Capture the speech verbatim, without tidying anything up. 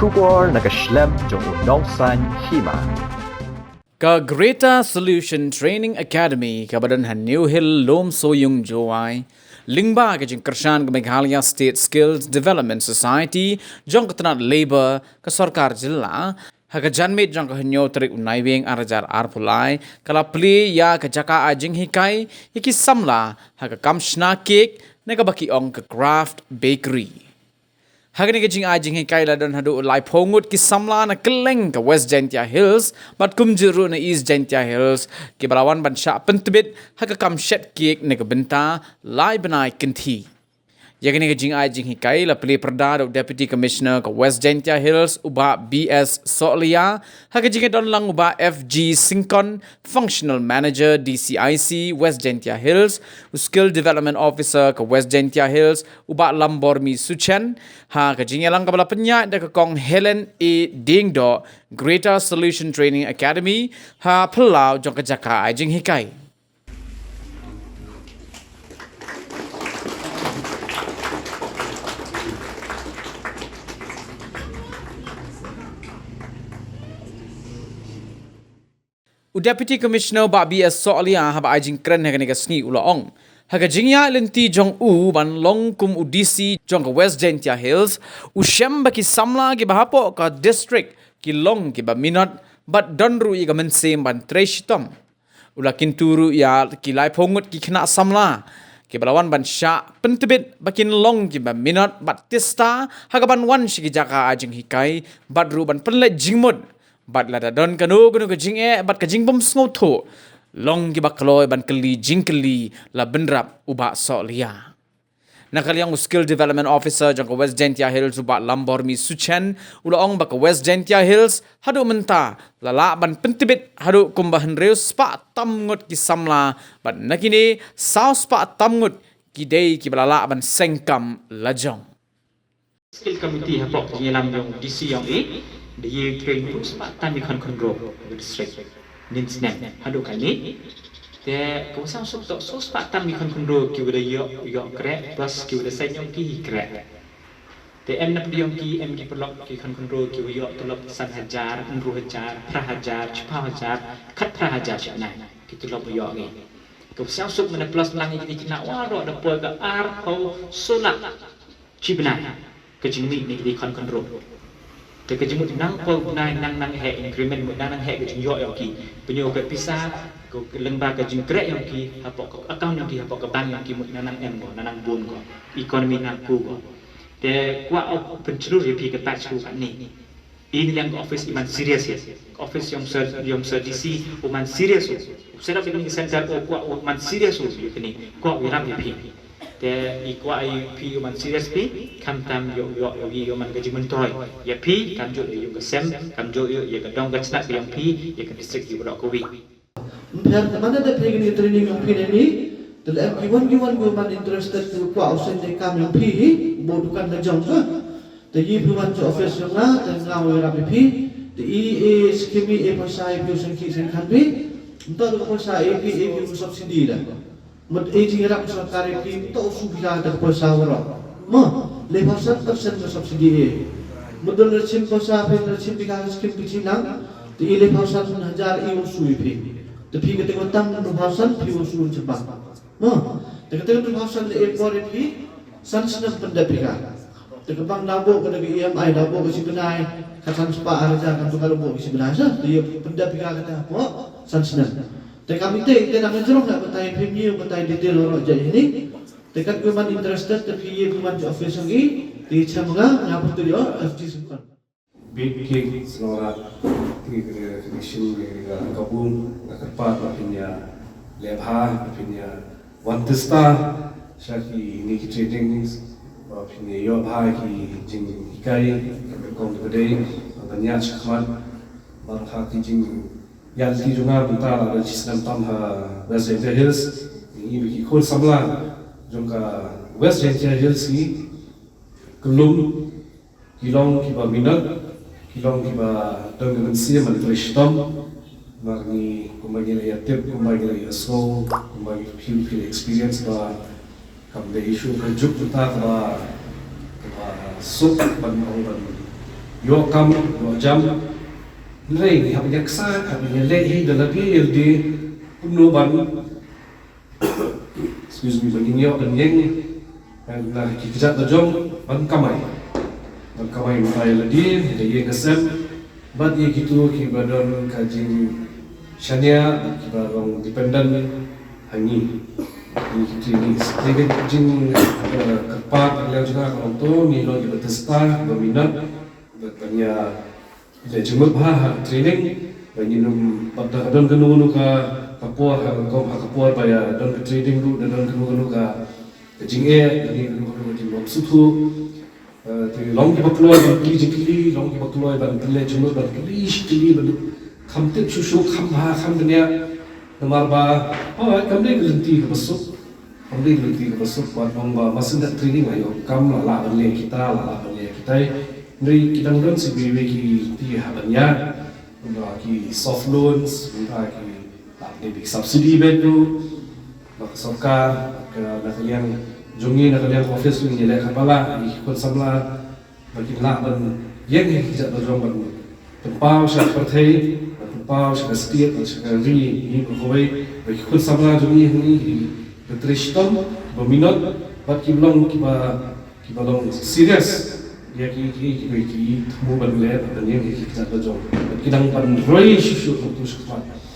Khubor na ka shlem jong u nongsan hima. Ka Greater Solution Training Academy kaba don ha New Hill, Lumsoyung, Jowai, lyngba ka jingkyrshan ka Meghalaya State Skills Development Society jong ka tnat Labour ka sorkar jylla, ha ka janmiet jong ka hynñiew tarik u Naiwieng ar hajar arphew lai, ka la plie ïa ka jaka ai jinghikai ïa ki samla ha ka kam shna cake, na kaba ki ong ka craft bakery. Ha kane ka jingai jinghikai la don haduh laiphew ngut ki samla na kylleng ka West Jaintia Hills bad kumjuh ruh na East Jaintia Hills, kiba la wan ban shah pyntbit ha ka kam shet cake na ka bynta lai bnai kynthih. Ïa kane ka jingai jinghikai la plie pyrda da u Deputy Commissioner ka West Jaintia Hills, u Bah B S Sohliya, ha ka jingdon lang u Bah F G Syngkon, Functional Manager D C I C West Jaintia Hills, u Skill Development Officer ka West Jaintia Hills, u Bah Lambormi Suchen, ha ka jingïalang kaba la pynïaid da ka Kong Helen A Diengdoh, Greater Solution Training Academy, ha phyllaw jong ka jaka ai jinghikai. U Deputy Commissioner Bah B S Sohliya haba ai jingkren ha kane ka sngi u la ong, ha ka jingïaid lynti jong u ban long kum u D C jong ka West Jaintia Hills, u shem ba ki samla kiba hapoh ka district ki long kiba minot bad don ruh ïa ka mynsiem ban trei shitom. U la kyntu ruh ïa ki laiphew ngut ki khynnah samla kiba la wan ban shah pyntbit ba kin long kiba minot bad tista ha kaban wan sha ki jaka ai jinghikai bad ruh ban pynleit jingmut bad lada don kano kano ka jingeh bad ka jingbym sngewthuh, long kiba kloi ban kylli jingkylli, la bynrap u Bah Sohliya. Na ka liang u Skill Development Officer jong ka West Jaintia Hills, u Bah Lambormi Suchen, u la ong ba ka West Jaintia Hills haduh mynta la lah ban pyntbit haduh kumba hynriew spah tam ngut ki samla bad na kine saw spah tam ngut ki dei kiba la lah ban seng kam lajong. Skill Committee hapoh ka jingïalam jong D C jong i, da ïa train hynriew spah tam ki khon khynroo ka district nin snem haduh kane. Te ka ba sngewsuk toh saw spah tam ki khon khynroo kiba da ïoh, ïoh kreh, plus kiba da seng jong ki hi kreh. Te em na pdeng jong ki em ki paralok ki khon khynroo kiba ïoh tulop san hajar, hynriew hajar, phra hajar, shiphew hajar, khatphra hajar shibnai ki tulop ba ïoh ngi. Ka ba sngewsuk mynta plus lang ïa ki khynnah waroh da poi ka arphew soo lak shibnai ka jingmih na ki khon khynroo. Te ka jingmut nang poi bnai nang nang heh increment, mut nang nang heh ka jingïoh jong ki. Pynïoh ka pisa, ka lyngba ka jingkreh jong ki hapoh ka account jong ki, hapoh ka bank jong ki, mut nang nang em ko, nang nang bun ko. Economy nang ku ko. Te kwah u pynshlur ïa phi ka batch ku katne. I na liang ka office i man serious ïa. Ka office jong Sir, jong Sir D C u man serious u. U set up ïa kane ka center u kwah u man serious u ïa kane. Kwah u ïarap ïa phi. Te i kwah ïa phi u man serious phi, khamtam ïoh, ïoh, ïoh, ïoh man ka jingmyntoi ïa phi, kamjooh ïa ka sem, kamjooh ïa ka dong ka tnat ka jong phi, ïa ka district ïa ka dong ka wi. Ym pher te mane da phi kane ka training jong phi ne ni, te lada em ki wan ki wan ki man interested, ki kwah u seng de kam jong phi hi, u buh dukan la jong ka. Te ïa phi wan sha office jong nga, te nga u ïarap ïa phi. Te i, i skim i, i pisa ïa phi u seng ki seng khan phi. Ym toh da ka pisa ïa phi, ïa phi u subsidy da. Mut i jingïarap sorkar ïa phi, ym toh u shu pisa da ka pisa waroh. Mo, laiphew san percent ka subsidy i. Mut da la shim pisa phi, la shim phi ka skim phi shin nang. Te i laiphew san hajar i u shu ïa phi. Te phi kata ka tam hynñiew percent phi u shu shabar. Mo, te kata ka hynñiew percent da i por ïa phi, san snem pyndep phi ka. Te ka bank da buh ka da ka E M I, da buh ka shi bnai, ka san spah ar hajar, kan tu ka da buh ka shi bnai sa, te ïa pyndep phi ka kata hapoh san snem. Te ka mynta, te nang jrong ka batai phi, ïa batai detail waroh jait hini. Te katkum u man interested, te phi ïa u man sha office jong i, te ïa sha ma nga, nga pyntu ïa, F T Syngkon. Bit cake, sngewrat, te ka recognition, ka kabu, nga kyrpad ba phin ïa leh bha, ba phin ïa wan tista sha kine ki trainings, ba phin ïa ïoh bha ki jinghikai, ka kong ka dei, ba phin ïa shakhmat, ba ha ki jingïaid lynti jong nga mynta la da shi snem tam ha West Jaintia Hills, ngi i ba ki khun samla jong ka West Jaintia Hills ngi kyllum, ki long kiba minot, ki long kiba don ka mynsiem ban trei shitom. Namar ngi kumba ngi la ïa tip, kumba ngi la ïa sngew, kumba ngi feel, feel experience ba kam dei issue ka juk mynta kaba, kaba suk ban ong ban ïoh kam, ïoh jam. Hynrei ngi hap ïa ksa, hap ïa leh hi da lade ïa lade kumno ban, excuse me, ban ïoh ban ïeng na ki kjat la jong ban kamai. Ban kamai mynta ïa lade, ïa ka ïing ka sem, bad ïa kito kiba don ka jingshaniah, bad kiba long dependent ha ngi. Ngi ki trainees. Ïa ka jing, eh, kyrpad ka liang jong nga ka long to, ngi long kiba testa, kiba minot, bad ban ïa leh jingmut bha ha training, ba ngin ym, bad da ka don kano kano ka, ka por, ha ka, ha ka por ba ïa don ka training ruh, da don kano kano ka, ka jingeh, da don kano kano ka jingbymsngewthuh. Eh, te long kiba kloi ban kylli jingkylli, long kiba kloi ban pynleh jingmut, ban kylli shi kylli, ban kham tip shuh shuh, kham bha, kham bniah. Namar ba, oh, kam dei ka lynti kaba suk. Kam dei ka lynti kaba suk, wat ong ba, ba sngewdep training la ïoh kam, la lah ban leh kita, la lah ban leh kita. Hynrei ki dang don shi kiwei ki lynti ha ban ïa, mynta ki soft loans, mynta ki, la dei ki subsidy bad ruh, ba ka sorkar, ka, na ka liang jong ngi, na ka liang office ngi leh kaba lah, ki khun samla, ba kin lah ban ïeng ha ki kjat la jong ban pynpaw sha ka pyrthei, ban pynpaw sha ka state, ban sha ka ri, ngi ba kawei, ba ki khun samla jong ngi hangne, ki ba trei shitom, ba minot, bad ki long kiba, kiba long serious ïa ki, ki, ki, ki, ki thmu ban leh, ban ïeng ha ki kjat la jong. Bad ki dang ban roi shuh shuh, ban tu shuh shuh.